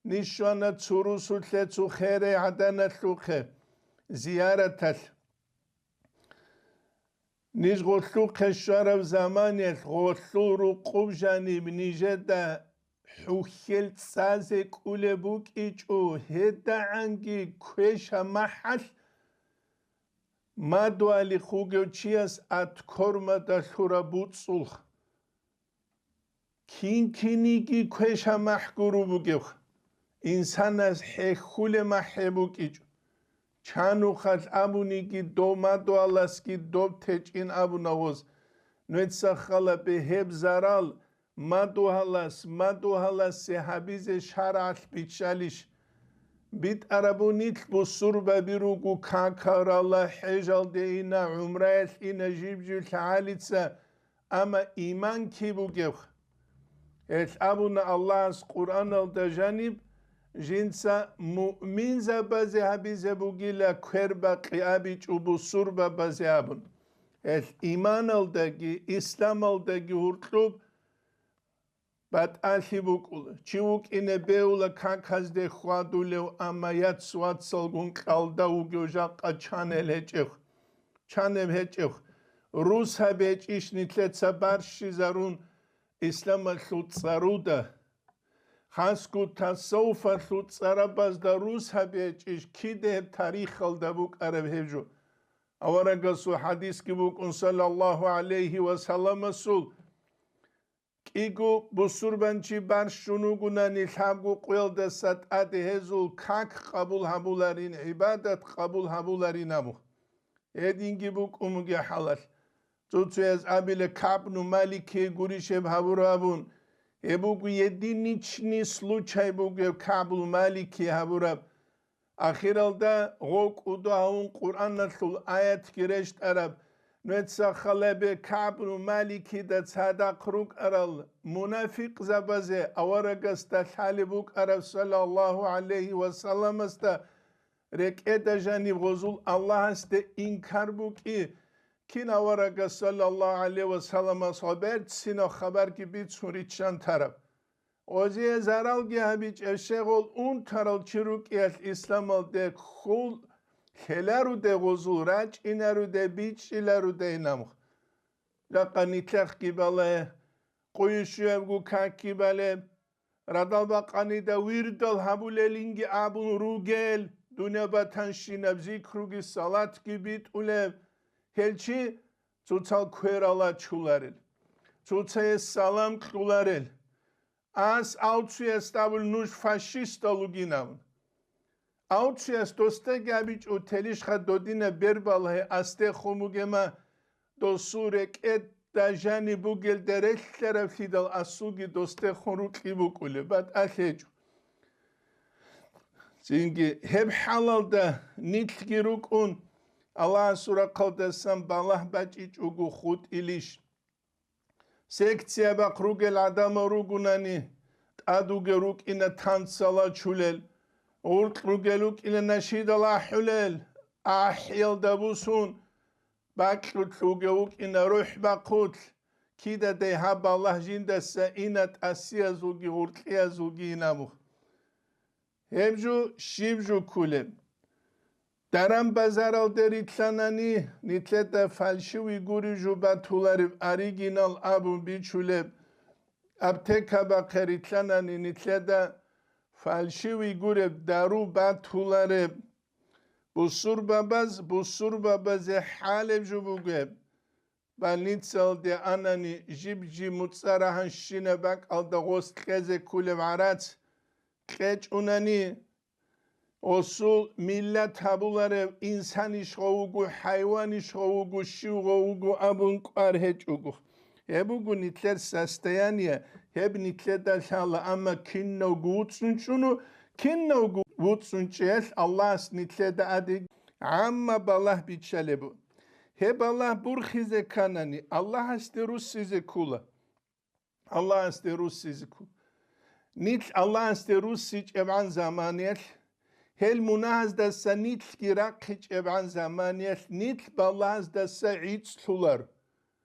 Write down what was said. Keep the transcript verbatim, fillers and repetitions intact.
ниж щвана цо русулъе, цо херай гӀаданалъухъе, зияраталъ. Ниж гъолъухъе щвараб заманиялъ гъолъул рукъуб жаниб нижеда хӀухьел цӀазе кӀулеб букӀичӀо, гьедагӀанги квеша махӀалъ мадугьалихъ вугев чияс аткормада лъураб буцӀцӀулха. Кин-киниги квеша махӀ гуру бугев, инсанас хӀехьулеб махӀ гьеб букӀичӀо. Чанухъалъ абуниги дов мадугьаласги доб течӀин абуна гъоз. Нужеца хала бе гьеб зарал мадугьалас мадугьаласе гьабизе шаргӀалъ биччалищ? БитӀараб бу нилъ бусурбаби руго какарала, хӀежалде ина, гӀумраялъ ина жиб-жиб лъагӀалица, амма иман киб бугеб? Гьелъ абуна Аллагьас Къуръаналда жаниб, жинца муъминзабазе гьабизе бугила квербакъи абичӀо бусурбабазе абун. Гьелъ иманалдаги исламалдаги гьуркьуб батӀалъи букӀула. Чи вукӀине бегьула каказде хьвадулев, амма яц-вацалгун кьалда вугев жакъа чанел гьечӀев, чанеб гьечӀев. Рус гьаб гьечӀищ нилъеца барщизарун исламалъул цӀаруда? Хасго тасаввуфалъул цӀарабазда рус гьаб гьечӀищ, кида гьеб тарихалда букӀараб гьеб жо? Аварагасул хадисги букӀун, саллаллаху гӀалайгьи ва салламасул, кӀиго бусурбанчи барщун вугунани, лъабго къуялдаса тӀаде гьезул как къабул гьабуларин, гӀибадат къабул гьабуларин абу. Гьединги букӀун бугеб хӀалалъ. Цо-цояз абила, КагӀбну Маликие гурищ гьеб гьабураб абун. Гьеб буго единичный случай бугеб КагӀбул Маликие гьабураб. Ахиралда гъо кӀудо гьавун Къуръаналъул аятги рещтӀараб, нужеца хала бе КагӀбну Маликида цадахъ рукӀарал мунафикъзабазе аварагасда лъалеб букӀараб, саллаллаху гӀалайгьи ва салламасда, рекӀеда жаниб гъозул Аллагьасде инкар букӀи, кин аварагас, саллаллаху гӀалайгьи ва салламас, гъо берцинаб хабарги бицун риччан тараб. Гъозие заралги гьабичӀеб щегъол унтарал чи рукӀиялъ исламалде ккол лъеларуде гъозул, рачӀинаруде, бичӀчӀиларуде инамх. Жакъа нилъехъги бале, къуйшуябго какги бале, радал бакъанида вирдал гьабулелинги абун ругел, дуня батанщинаб зикруги салатги битӀулев, гьел чи цоцал кверал ачуларел, цоцае салам кьуларел. Ас авцуясда абулеб нуж фашистал ругин абун. Авцуяс досдаги абичӀо телищха додина бербалгье асде хун бугема, досул рекӀеда жаниб бугелде релълъараблъидал асулги досде хун рукьи букӀулеб, батӀалъ гьечӀо. Цинги гьеб хӀалалда нилъги рукӀун, Аллагьасул рахъалдасан балагь бачӀичӀого хутӀилищ? Секциябахъ ругел гӀадамал ругунани, тӀад вугев рукӀина танцал ачулел, гъуркь ругел рукӀина нашидал ахӀулел, ахӀиялда бусун, бакьулъ вугев вукӀина рухӀ бахъулъ, кидадай гьаб балагь жиндаса ина тӀасиязулги гъуркьиязулги инабух. Гьеб жо щиб жо кколеб? Даран-базаралде рилълъанани, нилъеда фальшивый гуреб жо батулареб, оригинал абун бичулеб, аптекабахъе рилълъанани, нилъеда фальшивый гуреб дару батулареб. Бусурбабаз бусурбабазе хӀалеб жо бугеб. Больницалде анани, жиб-жиб муцӀа рагьанщинаб бакӀалда гъос кьезе кколеб гӀарац кьечӀунани, гъосул миллат гьабуларев инсанищ гъов вуго, хӀайванищ гъов вуго, щив гъов вуго абун кӀвар гьечӀого. Гьеб буго нилъер состояние, гьеб нилъеда лъала, амма кинавго вуцӀцӀун чӀуну, кинавго вуцӀцӀун чӀеялъ Аллагьас нилъеда гӀадин гӀамма балагь биччалеб бу. Гьеб балагь бурхизе кканани, Аллагьасде руссизе ккола. Аллагьасде руссизе ккола. Нилъ Аллагьасде руссичӀебгӀан заманиялъ, гьел мунагьаздаса нилъги рахъичӀебгӀан заманиялъ, нилъ балагьаздаса гӀицӀлъуларо.